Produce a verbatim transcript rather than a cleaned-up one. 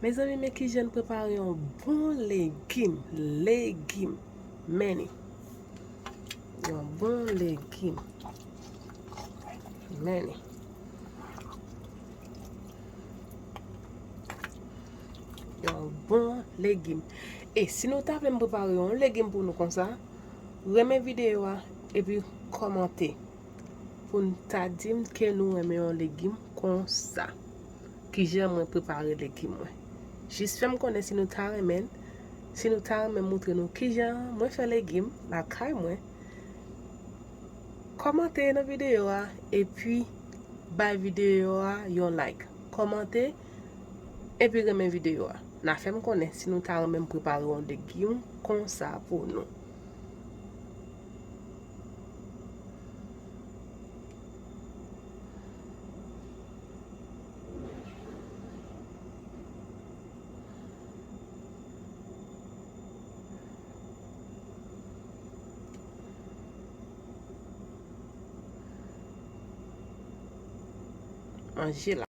Mezanmi, men kijan n prepare yon bon legim. Legim. Men li. Yon bon legim. Men li. Yon bon legim. E si nou ta vle m prepare yon legim pou nou konsa, renmen videyo a epi kòmante pou n ta di m ke nou renmen yon legim konsa. Kijan mwen prepare legim mwen. Jis fè m konnen si nou ta renmen, si nou ta renmen moutre nou kijan mwen fè legim lakay mwen. Kòmante nan videyo a epi bay videyo a yon like. Kòmante epi renmen videyo a. N a fè m konnen si nou ta renmen m prepare yon legim konsa pou nou. Manje la.